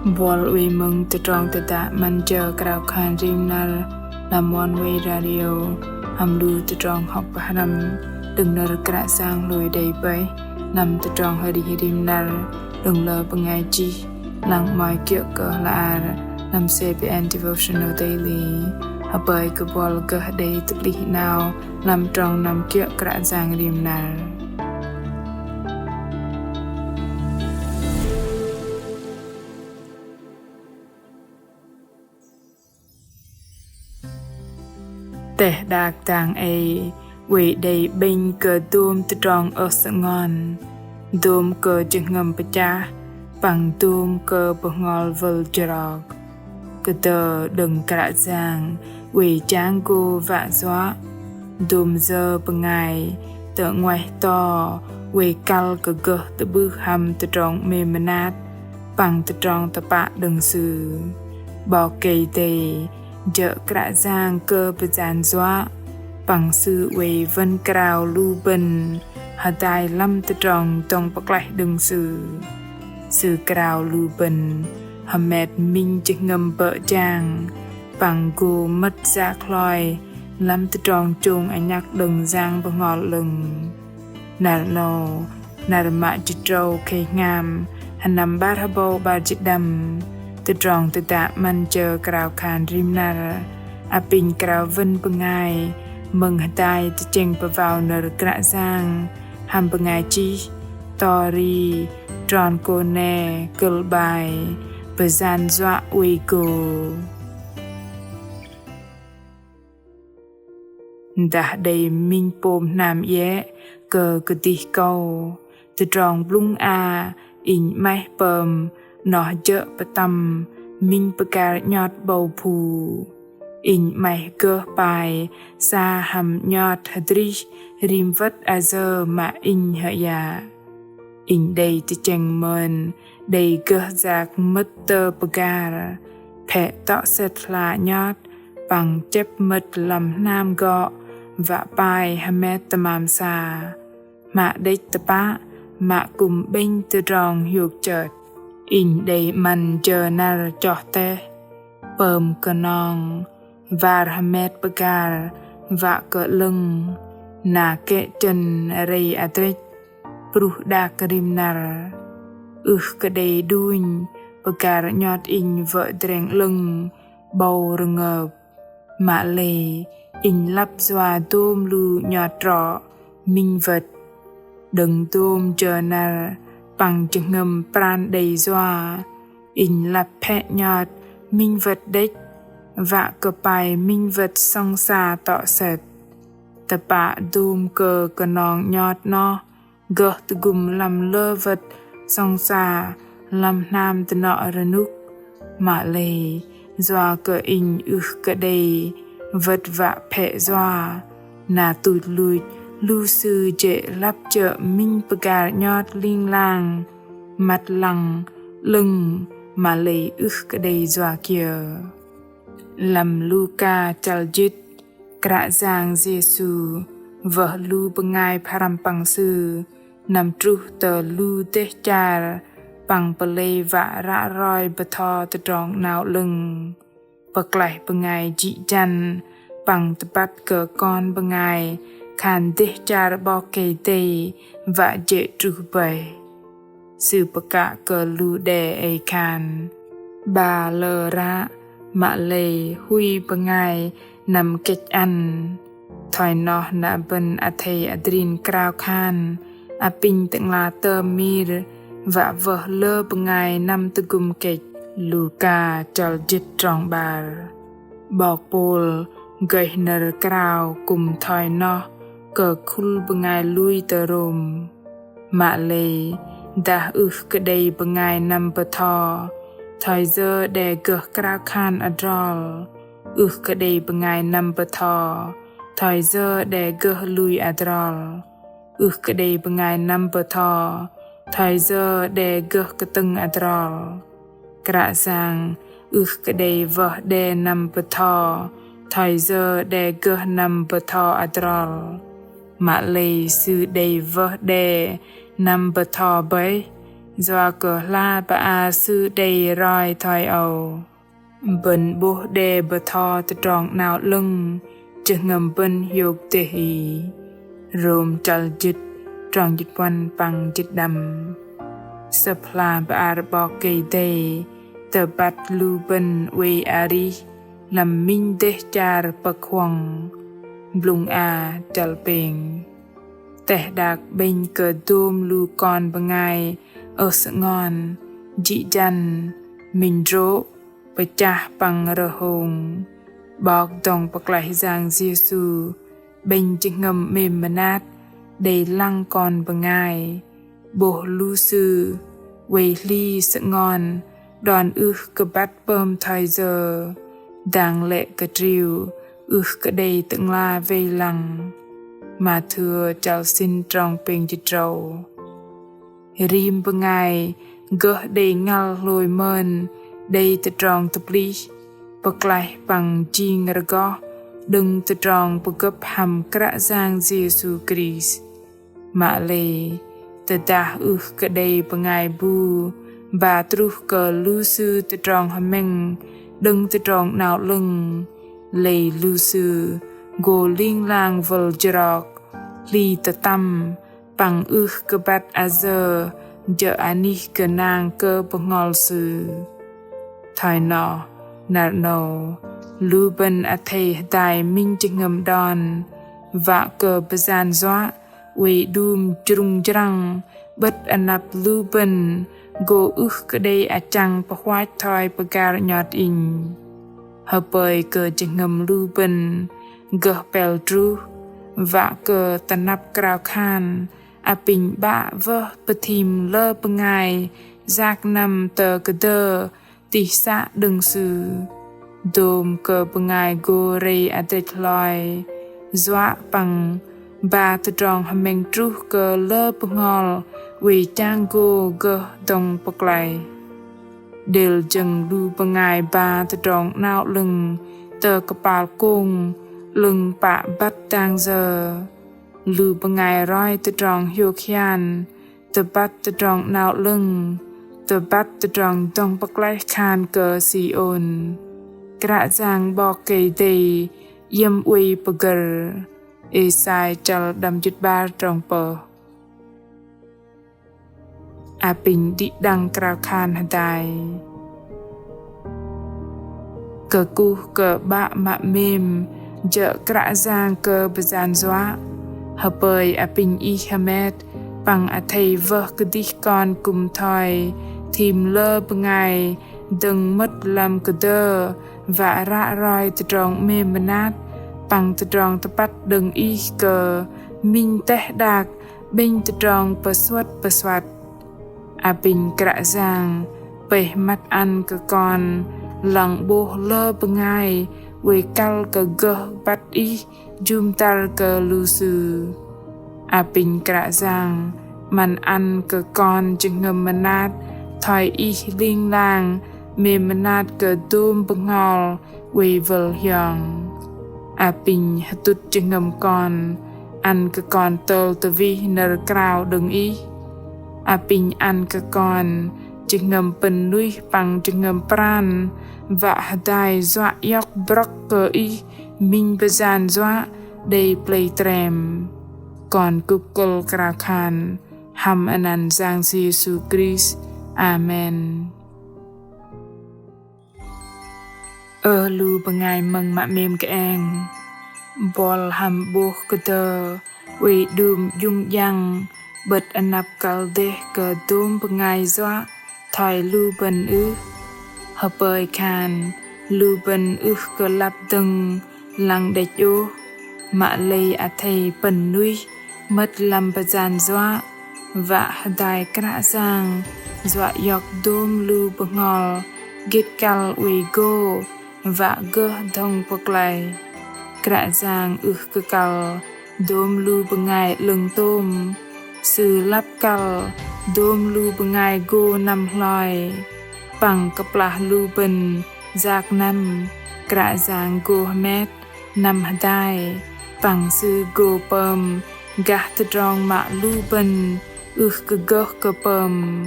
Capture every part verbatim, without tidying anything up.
Buăl oei mơ̆ng tơdrong tơdă 'Măn jơ krao khan rim năr lăm Oneway Radio hăm lu tơdrong hŏk pơhrăm đơ̆ng nơ̆r Kră Yang hlôi đei bơih lăm tơdrong arih rim năr đơ̆ng lơ bơngai chih lăng 'mơ̆i kiơ̆ kơ hla bơar lăm CBN Devotional Daily. Hơpơi kơ buăl gơh đei tơplih 'nao lăm trong năm kiơ̆ Kră Yang rim năr. Teh đak dang ei oei đei 'bĕnh kơ dôm tơdrong ơh sơngon, dôm kơ jơhngơ̆m pơchah, păng dôm kơ bơhngol wơl jrok. Kơdơ đơ̆ng Kră Yang oei jang gô wă yoă, dôm yơ bơngai tơ 'nguaih to oei kăl kơ gơh tơ'bưh hăm tơdrong 'mêm mơnat păng tơdrong tơpă đơ̆ng Sư. 'Bok Kei-Dei jơ̆ Kră Yang kơ pơyan yoă, păng Sư oei wơ̆n krao lu bơ̆n hơdai lăm tơdrong dŏng pơklaih đơ̆ng Sư. Sư krao lu bơ̆n hơmet minh jơhngơ̆m bơ̆ jang, păng gô mơ̆t yak hloi lăm tơdrong chông anhăk đơ̆ng Yang Bơhngol 'Lơ̆ng. Năr 'nâu, năr mă jĭt tơdrâu khei hngam, sơnăm 'bar hơbâu 'bar jĭt pơđăm, tơdrong tơdă 'Măn jơ krao khan rim năr apinh krao wơ̆n bơngai mơ̆ng hơdai tơchĕng pơwao nơ̆r Kră Yang hăm bơngai chih Tori Tronkone, kơ̆l 'bai Pơyan yoă oei gô. Dah đei minh pôm hnam iĕ kơ kơdih kâu, tơdrong blŭng a inh 'maih pơm noh jơ̆ pơtăm minh pơgar 'nhot 'bâu phu. Inh 'maih gơh pai sa hăm 'nhot hơdrih rim wơ̆t ayơ mă inh hơyă. Inh đei tơchĕng mơn đei gơh yak mơ̆t tơ pơgar, phĕ tŏ sĕt hla 'nhot păng chĕp mơ̆t lăm hnam gŏ wă pai hơmet tơmam sa. Mă đĕch tơpă, mă kư̆m 'bĕnh tơdrong hiôk chơt. Inh đei 'măn jơ năr choh teh, pơm kơnong, war hơmet pơgar wă kơ 'lơ̆ng, na kĕ chơ̆n rei adrĕch, pruh đak rim năr. Ưh kơ đei đunh, pơgar 'nhot inh wơ̆ dreng 'lơ̆ng 'bâu rơngơp. Mă lei inh lăp yua dôm lu 'nhot trŏ minh wơ̆t. Đơ̆ng dôm jơ năr păng jơhngơ̆m pran đei yua, inh lăp phĕ 'nhot minh wơ̆t đĕch, wă kơ pai minh wơ̆t sŏng sa tŏ sĕt. Tơpă dôm kơ kơnong 'nhot noh gơh tơgŭm lăm lơ wơ̆t sŏng sa lăm hnam dơnŏ rơnŭk. Mă lei yua kơ inh ưh kơ đei wơ̆t wă phĕ yua, na tuch luch lu sư jê̆ lăp jơ̆ minh pơgar 'nhot ling lang, măt lăng, 'lơ̆ng, mă lei ưh kơ đei yua kiơ. Lăm Luka chăl jĭt, Kră Yang Yêsu wơh lu bơngai pơhrăm păng Sư năm truh tơ lu dêh char păng pơlei wă ră roi bơtho Tơdrong 'Nao 'Lơ̆ng, pơklaih bơngai jĭ jăn păng tơbăt kơ kon bơngai khan dêh char 'Bok Kei-Dei wă jê̆ truh bơih. Sư pơkă kơ lu đe ei khan: 'Ba lơ ră, mă lei hui bơngai năm kĕch ăn. Thoi noh na bơ̆n athei adrin krao khan apinh Tơ'ngla tơm mir wă wơh lơ bơngai năm tơgŭm kĕch. Luka chăl jĭt trong 'bar. 'Bok Pôl gơih nơ̆r krao kư̆m thoi noh kơ khul bơngai lui tơ Rôm. Mă lei dah ưh kơ đei bơngai năm bơtho, thoi yơ đe gơh krao khan adrol. Ưh kơ đei bơngai năm bơtho, thoi yơ đe gơh lui adrol. Ưh kơ đei bơngai năm bơtho, thoi yơ đe gơh kơtơ̆ng adrol. Kră Yang ưh kơ đei wơh đe năm bơtho, thoi yơ đe gơh năm bơtho adrol. Mă lei Sư đei wơh đe năm bơtho bơih, yua kơ hla bơar Sư đei roi thoi âu. Bơ̆n 'bôh đe bơtho tơdrong 'Nao 'Lơ̆ng jơhngơ̆m bơ̆n hiôk dêh ei. Rôm chăl jĭt, trong jĭt puăn păng jĭt đăm. Sơ̆p hla bơar 'Bok Kei-Dei tơbăt lu bơ̆n oei arih lăm minh dêh char pơ̆k huŏng. Blŭng a chăl pêng. Teh đak 'bĕnh kơ dôm lu kon bơngai ưh sơngon, jĭ jăn, minh drô̆, pơchah păng rơhông. 'Bok dŏng pơklaih Yang Yêsu 'bĕnh jơhngơ̆m 'mêm mơnat đei lăng kon bơngai. 'Bôh lu sư oei hli sơngon, đon ưh kơ băt pơm thoi yơ, dang lĕ kơtriu ưh kơ đei tơ'ngla vei lăng. Mathiơ chăl sĭn trong pêng jĭt drâu. Rim bơngai gơh đei ngăl hlôi mơn đei tơdrong tơplih, pơklaih păng jing rơgoh đơ̆ng tơdrong pơgơ̆p hăm Kră Yang Yêsu Krist. Mă lei, tơdah ưh kơ đei bơngai bu ba truh kơ lu sư tơdrong hơmĕng đơ̆ng tơdrong 'Nao 'Lơ̆ng, lei lu sư gô ling lang wơl jrok, hli tơtăm, păng ưh kơ băt ayơ jơ̆ anih gơnang kơ bơhngol sư. Thoi noh, năr 'nâu, lu bơ̆n athei hơdai minh jơhngơ̆m đon, wă kơ bơyan yuă oei đum jrŭng jrăng, 'bơ̆t anăp lu bơ̆n gô ưh kơ đei achăng pơhuach thoi pơgar 'nhot inh. Hơpơi kơ jơhngơ̆m lu bơ̆n gơh pel truh, wă kơ tơnăp krao khan apinh 'Bă wơh pơthim lơ bơngai yak năm tơ kơdơ tih să đơ̆ng Sư. Dôm kơ bơngai gô rei adrĕch hloi, yuă păng ba tơdrong hơmĕng truh kơ lơ bơhngol oei chang gô gơh dŏng pơklaih. Đêl jơ̆ng lu bơngai ba tơdrong 'nao 'lơ̆ng tơ kơpal kông 'lơ̆ng pă băt dang yơ. Lu bơngai roi tơdrong hiôk hian, tơbăt tơdrong 'nao 'lơ̆ng, tơbăt tơdrong dŏng pơklaih khan kơ Siôn. Kră Yang 'Bok Kei-Dei iĕm oei pơgơ̆r. Êsai chăl đăm jĭt 'bar trong pơh. Apinh đĭ đăng krao khan hơdai. Kơkuh kơ 'Bă mă 'mêm jơ̆ Kră Yang kơ bơyan yuă. Hơpơi apinh Ih hơmet păng athei wơh kơdih kon kư̆m thoi thim lơ bơngai dơ̆ng mơ̆t lăm kơdơ wă ră roi tơdrong 'mêm mơnat păng tơdrong tơpăt đơ̆ng Ih kơ minh teh đak 'bĕnh tơdrong pơsuăt pơsuăt. Apinh Kră Yang pơih măt ăn kơ kon lăng 'bôh lơ bơngai oei kăl kơ gơh băt Ih jŭm dăr kơ lu sư. Apinh Kră Yang 'măn ăn kơ kon jơhngơ̆m mơnat thoi Ih ling lang 'mêm mơnat kơ dôm bơhngol oei wơl hiong. Apinh hơtŭt jơhngơ̆m kon ăn kơ kon tơl tơwih nơ̆r krao đơ̆ng Ih. Apinh ăn kơ kon jơhngơ̆m pơ̆n nuih păng jơhngơ̆m pran wă hơdai yuă iŏk brŏk kơ Ih minh bơyan yuă đei plei trem. Kon kŭp kơ̆l krao khan hăm anăn Yang Yêsu Krist. Amen. Ơ lu bơngai mơ̆ng mă 'mêm kơeng. Bol hăm 'bôh kơdơ oei đum jŭng jang 'bơ̆t anăp kăl dêh kơ dôm bơngai yuă thoi lu bơ̆n ưh? Hơpơi khan lu bơ̆n ưh kơ lăp dơ̆ng lăng đĕch ôh, mă lei athei pơ̆n nuih mơ̆t lăm bơyan yuă, wă hơdai Kră Yang yuă iŏk dôm lu bơhngol gĭt kăl oei gô wă gơh dŏng pơklaih. Kră Yang ưh kơ kăl dôm lu bơngai 'lơ̆ng tôm. Sư lăp kăl dôm lu bơngai gô năm hloi. Păng kơplah lu bơ̆n yak năm, Kră Yang gô hơmet năm hơdai, păng Sư gô pơm gah tơdrong mă lu bơ̆n ưh kơ gơh kơ pơm.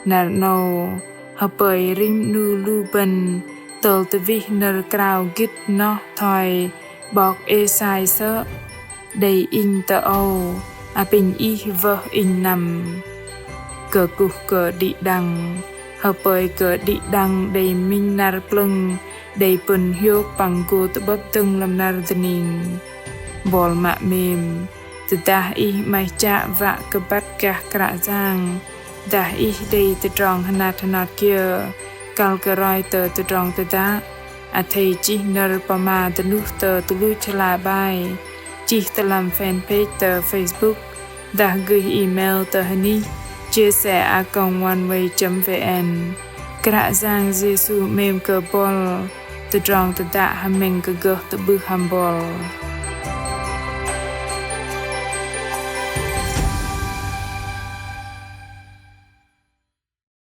Năr 'nâu, hơpơi rim 'nu lu bơ̆n tơl tơwih nơ̆r krao gĭt noh thoi 'bok Êsai sơ̆: Đei inh tơ âu, apinh ih wơh inh năm. Kơkuh kơ đĭ đăng, hơpơi kơ đĭ đăng đei minh năr plơ̆ng đei pŭn hiôk păng gô tơ'bơ̆p dơ̆ng lăm năr dơning. Bol mă 'mêm, tơdah ih 'maih chă wă kơ băt gah Kră Yang, dah ih đei tơdrong hơnat hơnat kiơ kăl kơ roi tơ tơdrong tơdă, athei chih nơ̆r pơma dơnuh tơ tơluch hla bơar, chih tơ lăm fanpage tơ Facebook, dah gơih email tơ hơnih chia sẻ a còng oneway chấm vn. Kră Yang Yêsu 'mêm kơ bol. Tơdrong tơdă hơmĕng kơ gơh tơ'bưh hăm bol.